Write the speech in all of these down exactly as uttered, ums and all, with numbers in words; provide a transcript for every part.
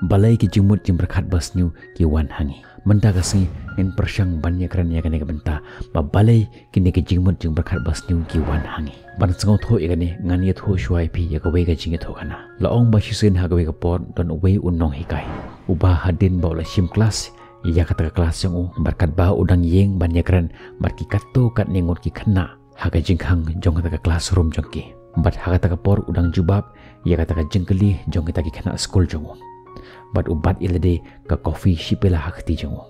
Balei ki jingmut jingpyrkhat basniew ki wan ha ngi? Mynta ka sngi ngin pyrshang ban ïakren ïa kane ka bynta, ba balei kine ki jingmut jingpyrkhat basniew ki wan ha ngi. Ban sngewthuh ïa kane, ngan ïathuh shuwa ïa phi ïa kawei ka jingïathuhkhana. La ong ba shisien ha kawei ka por don uwei u nonghikai, uba hadien ba u la shim klas ïa kata ka klas jong u, bad katba u dang ïeng ban ïakren bad ki katto katne ngut ki khynnah ha ka jingkhang jong kata ka classroom jong ki, bad ha kata ka por u dang jubab ïa kata ka jingkylli jong kita ki khynnah skul jong u, bad u bat ïa lade ka kofi shi pela ha kti jong u.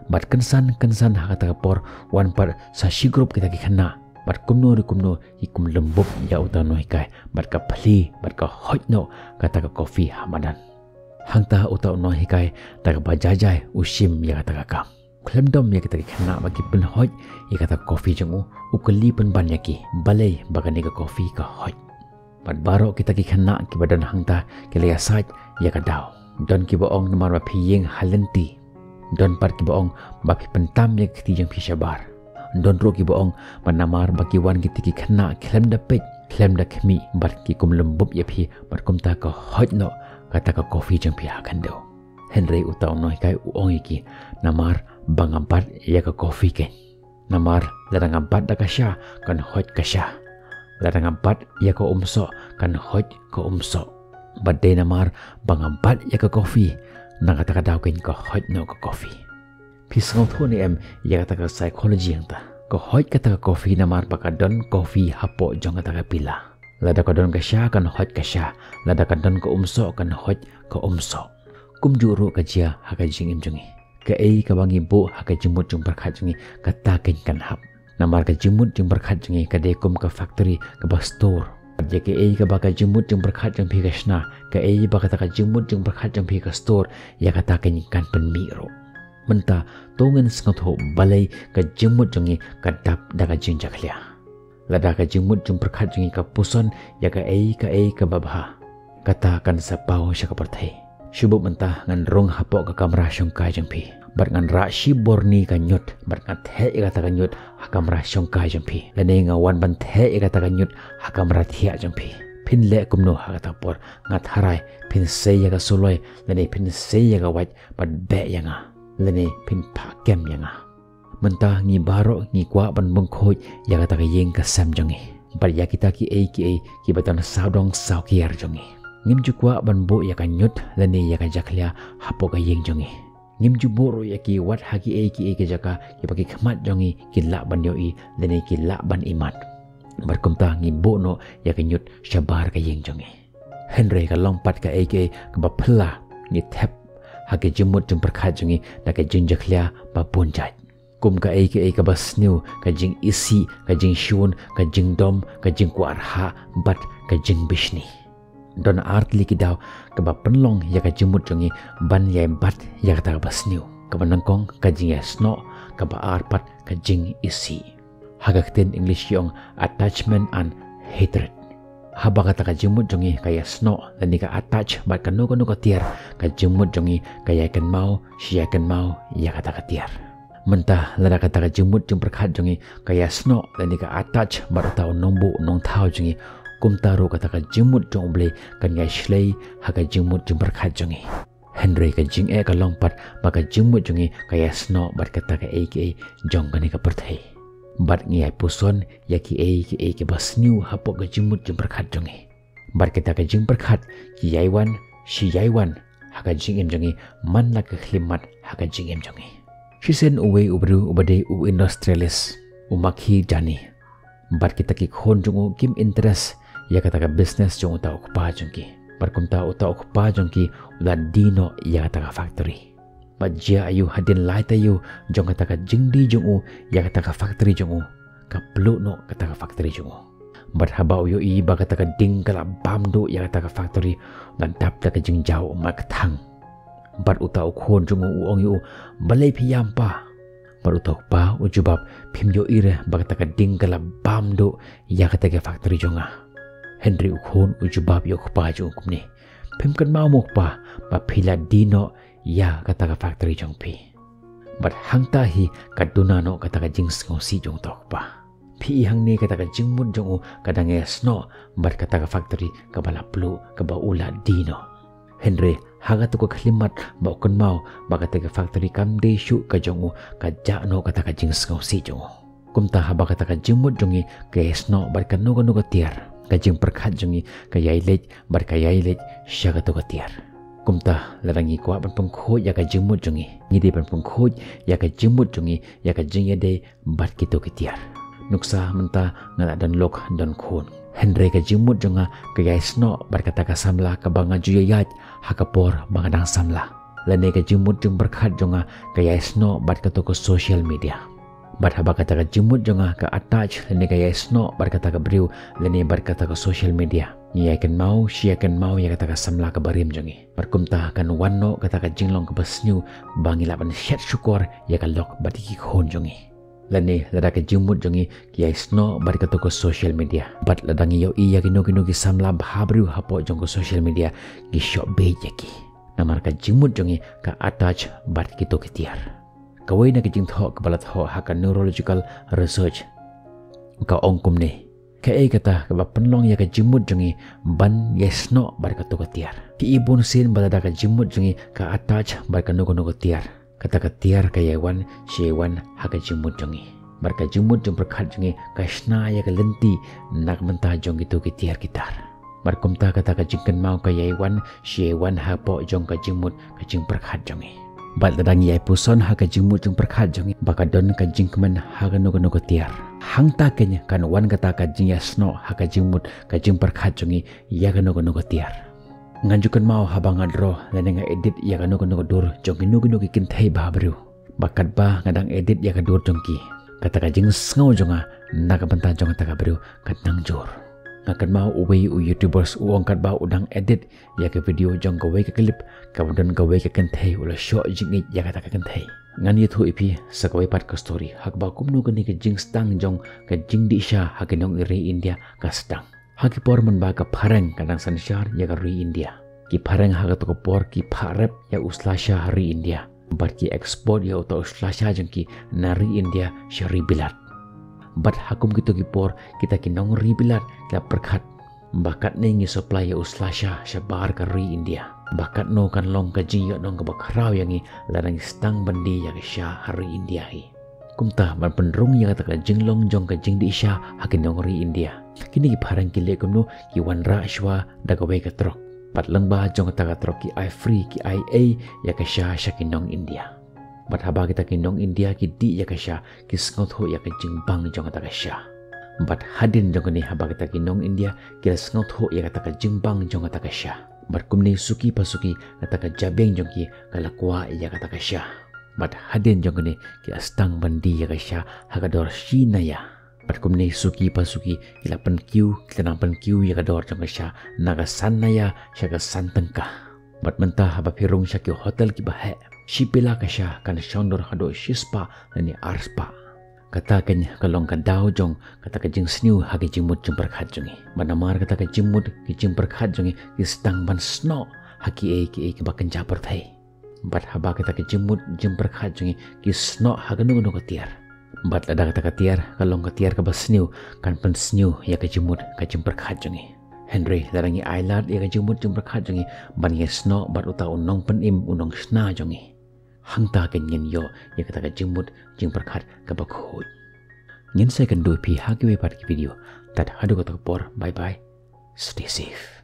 Bad kynsan kynsan ha kata ka por wan pat sa shi grup kita ki khynnah, bad kumno re kumno ki kum lymbup ïa uta u nonghikai, bad ka pli bad ka hoit noh kata ka kofi ha madan. Hangta uta u nonghikai, da kaba jai jai u shim ïa kata ka kam. Khlem dom ïa kita ki khynnah ba ki pynhoit ïa kata ka kofi jong u, u kylli pynban ïa ki balei ba kane ka kofi ka hoit. Bad baroh kita ki khynnah kiba don hangta ki la ïasaid ïa ka daw. Don kiba ong namar ba phi ïeng ha lynti. Don pat kiba ong ba phi pyntam ïa ka kti jong phi shabar. Don ruh kiba ong ba namar ba ki wan kita ki khynnah khlem da peit khlem da khmih, bad ki kum lymbup ïa phi, bad kumta ka hoit noh kata ka kofi jong phi ha khyndew. Hynrei uta u nonghikai u ong ïa ki, namar ba nga bat ïa ka kofi keiñ. Namar lada nga bat da ka sha, kan hoit ka sha. Lada nga bat ïa ka umsoh, kan hoit ka umsoh. Bad dei namar ba nga bat ïa ka kofi, na kata ka daw keiñ ka hoit noh ka kofi. Phi sngewthuh ne em ïa kata ka psychology hangta? Ka hoit kata ka kofi namar ba ka don kofi hapoh jong kata ka pila. Lada ka don ka sha kan hoit ka sha, lada ka don ka umsoh kan hoit ka umsoh. Kumjuh ruh ka jia ha ka jingim jong ngi. Kaei kaba ngi buh ha ka jingmut jingpyrkhat jong ngi, kata keiñ kan hap. Namar ka jingmut jingpyrkhat jong ngi ka dei kum ka factory kaba store. Bad ïa kaei kaba ka jingmut jingpyrkhat jong phi ka shna, kaei ba kata ka jingmut jingpyrkhat jong phi ka store, ïa kata keiñ kan pynmih ruh. Mynta to ngin sngewthuh balei ka jingmut jong ngi ka dap da ka jingjakhlia. Lada ka jingmut jingpyrkhat jong ngi ka puson ïa kaei kaei kaba bha, kata kan sa paw sha ka pyrthei. Shu buh mynta ngan rung hapoh ka kamra shongkai jong phi, bad ngan rah shibor ni ka ñiut, bad ngan theh ïa kata ka ñiut ha kamra shongkai jong phi, lane nga wan ban theh ïa kata ka ñiut ha kamra thiah jong phi. Phin leh kumno ha kata ka por? Nga tharai phin sei ïa ka suloi, lane phin sei ïa ka wait bad beh ïa nga, lane phin phah kem ïa nga. Mynta ngi baroh ngi kwah ban pynkhuid ïa kata ka ïing ka sem jong ngi, bad ïa kita kiei kiei kiba don sawdong sawkiar jong ngi. Ngim ju kwah ban buh ïa ka ñiut lane ïa ka jakhlia hapoh ka ïing jong ngi. Ngim ju buh ruh ïa ki wat ha kiei kiei ki jaka kiba ki khmat jong ngi ki lah ban ïohi lane ki lah ban imat. Bad kumta ngi buh noh ïa ka ñiut shabar ka ïing jong ngi. Hynrei ka long pat kaei kaei kaba phylla, ngi thep ha ka jingmut jingpyrkhat jong ngi da ka jingjakhlia ba bun jait. Kum kaei kaei kaba sniew, ka jingisih, ka jingshun, ka jingdom, ka jingkwah-rhah, bad ka jingbishni. Don ar tylli ki daw kaba pynlong ïa ka jingmut jong ngi ban ïai bat ïa kata kaba sniew. Kaba nyngkong ka jingïasnoh, kaba ar pat ka jingisih. Ha ka ktien English ki ong attachment and hatred. Haba kata ka jingmut jong ngi ka ïasnoh lane ka attach bad kano kano ka tiar, ka jingmut jong ngi ka ïai kynmaw, shi ïai kynmaw ïa kata ka tiar. Mynta lada kata ka jingmut jingpyrkhat jong ngi ka ïasnoh lane ka attach bad uta u nongbuh nongthaw jong ngi, kumta ruh kata ka jingmut jong U Blei kan ïai shlei ha ka jingmut jingpyrkhat jong ngi. Hynrei ka jingeh ka long pat ba ka jingmut jong ngi ka ïasnoh bad kata kaei kaei jong kane ka pyrthei. Bad ngi ïai puson ïa kiei kiei kiba sniew hapoh ka jingmut jingpyrkhat jong ngi. Bad kita ki jingpyrkhat ki ïai wan shi ïai wan ha ka jingim jong ngi, man la ka khyllipmat ha ka jingim jong ngi. Shisien uwei u briew uba dei u industrialist, u Mahatma Gandhi, bad kita ki khun jong u kim interest ïa kata ka business jong uta u kpa jong ki. Bad kumta uta u kpa jong ki u la die noh ïa kata ka factory. Bad jia aiu, hadien lai taïew jong kata ka jingdie jong u ïa kata ka factory jong u, ka pluh noh kata ka factory jong u. Bad haba u ïohi ba kata ka ding ka la bam duh ïa kata ka factory, u la dap da ka jingjaw ummat kthang. Bad uta u khun jong u u ong ïa u, "Balei phi ïam, pa?" Bad uta u kpa u jubab, "Phim ïohi re ba kata ka ding ka la bam duh ïa kata ka factory jong nga?" Hynrei u khun u jubab ïa u kpa jong u kumne, "Phim kynmaw mo, kpa, ba phi la die noh ïa kata ka factory jong phi?" Bad hangta hi ka duna noh kata ka jingsngewsih jong uta u kpa. Phi i hangne, kata ka jingmut jong u ka dang ïasnoh bad kata ka factory kaba la pluh, kaba u la die noh. Hynrei Ha kata ka khyllipmat ba u kynmaw ba kata ka factory kam dei shuh ka jong u, ka jah noh kata ka jingsngewsih jong u. Kumta haba kata ka jingmut jong ngi ka ïai snoh bad kano kano ka tiar, ka jingpyrkhat jong ngi ka ïai leit bad ka ïai leit sha kata ka tiar. Kumta lada ngi kwah ban pynkhuid ïa ka jingmut jong ngi, ngi dei ban pynkhuid ïa ka jingmut jong ngi ïa ka jingïadei bad kito ki tiar. Nuksa mynta nga la don lok don khun, hynrei ka jingmut jong nga ka ïai snoh bad kata ka samla kaba nga ju ïaid ha ka por ba nga dang samla. Lane ka jingmut jingpyrkhat jong nga ka ïai snoh bad kato ka social media. Bad haba kata ka jingmut jong nga ka attach lane ka ïai snoh bad kata ka briew lane bad kata ka social media, ngi ïai kynmaw shi ïai kynmaw ïa kata ka samla kaba rim jong ngi. Bad kumta kan wan noh kata ka jinglong kaba sniew ba ngi lah ban shet shukor ïa ka lok bad ïa ki khun jong ngi. Lane lada ka jingmut jong ngi ki ïai snoh bad kato ka social media, bad lada ngi ïohi ïa kino kino ki samla bhabriew hapoh jong ka social media, ngi shoh beit ïa ki. Namar ka jingmut jong ngi ka attach bad kito ki tiar. Kawei na ka jingthoh kaba la thoh ha ka neurological research ka ong kumne: kaei kata kaba pynlong ïa ka jingmut jong ngi ban ïai snoh bad kato ka tiar? Ki i bun sien ba lada ka jingmut jong ngi ka attach bad kano kano ka tiar, kata ka tiar ka ïai wan shi ïai wan ha ka jingmut jong ngi. Bad ka jingmut jingpyrkhat jong ngi ka shna ïa ka lynti na ka bynta jong kito ki tiar ki tar. Bad kumta kata ka jingkynmaw ka ïai wan shi ïai wan hapoh jong ka jingmut ka jingpyrkhat jong ngi. Bad lada ngi ïai puson ha ka jingmut jingpyrkhat jong ngi ba ka don ka jingkmen ha kano kano ka tiar, hangta keiñ kan wan kata ka jingïai snoh ha ka jingmut ka jingpyrkhat jong ngi ïa kano kano ka tiar. Ngan ju kynmaw haba nga draw lane nga edit ïa kano kano ka dur jong kino kino ki kynthei bhabriew, ba katba nga dang edit ïa ka dur jong ki, kata ka jingsngew jong nga na ka bynta jong kata ka briew ka nang jur. Nga kynmaw uwei u YouTubers u ong katba u dang edit ïa ka video jong kawei ka clip kaba don kawei ka kynthei, u la shoh jingïeit ïa kata ka kynthei. Ngan ïathuh ïa phi sa kawei pat ka story ha kaba kumno kane ka jingsdang jong ka jingdih sha ha ki nong ri India ka sdang. Ha ki por mynba ka phareng ka dang synshar ïa ka ri India, ki phareng ha kato ka por ki phah rep ïa u slasha ha ri India, bad ki export ïa uta u slasha jong ki na ri India sha ri Bilat. Bad ha kum kito ki por kita ki nong ri Bilat ki la pyrkhat ba katne ngi supply ïa u slasha shabar ka ri India, ba katno kan long ka jingïohnong kaba khraw ïa ngi lada ngi sdang ban die ïa ka sha ha ri India hi. Kumta ban pynrung ïa kata ka jinglong jong ka jingdih sha ha ki nong ri India, kine ki phareng ki leh kumno? Ki wanrah shuwa da kawei ka trok. Bad lyngba jong kata ka trok ki ai free, ki ai ei ïa ka sha sha ki nong India. Bad haba kita ki nong India ki dih ïa ka sha, ki sngewthuh ïa ka jingbang jong kata ka sha. Bad hadien jong kane haba kita ki nong India ki la sngewthuh ïa kata ka jingbang jong kata ka sha, bad kumne suki pa suki kata ka jabieng jong ki ka la kwah ïa kata ka sha. Bad hadien jong kane ki la sdang ban die ïa ka sha ha ka dor shi naya. Bad kumne suki pa suki ki la pynkiew, ki la nang pynkiew ïa ka dor jong ka sha na ka san naya sha ka san tyngka. Bad mynta haba phi rung sha ki hotel kiba heh, shi pela ka sha kan shong dor haduh shispah lane arspah. Kata keiñ ka long ka daw jong kata ka jingsniew ha ki jingmut jingpyrkhat jong ngi. Bad namar kata ka jingmut ki jingpyrkhat jong ngi ki sdang ban snoh ha kiei kiei kiba kynja pyrthei. Bad haba kata ka jingmut jingpyrkhat jong ngi ki snoh ha kano kano ka tiar, bad lada kata ka tiar ka long ka tiar kaba sniew, kan pynsniew ïa ka jingmut ka jingpyrkhat jong ngi. Hynrei lada ngi ailad ïa ka jingmut jingpyrkhat jong ngi ban ïai snoh bad uta u nongpynim, u nongshna jong ngi, hangta keiñ ngin ïoh ïa kata ka jingmut jingpyrkhat kaba khuid. Ngin sa ïakynduh ïa phi ha kiwei pat ki video. Tad haduh kata ka por, bye bye. Stay safe.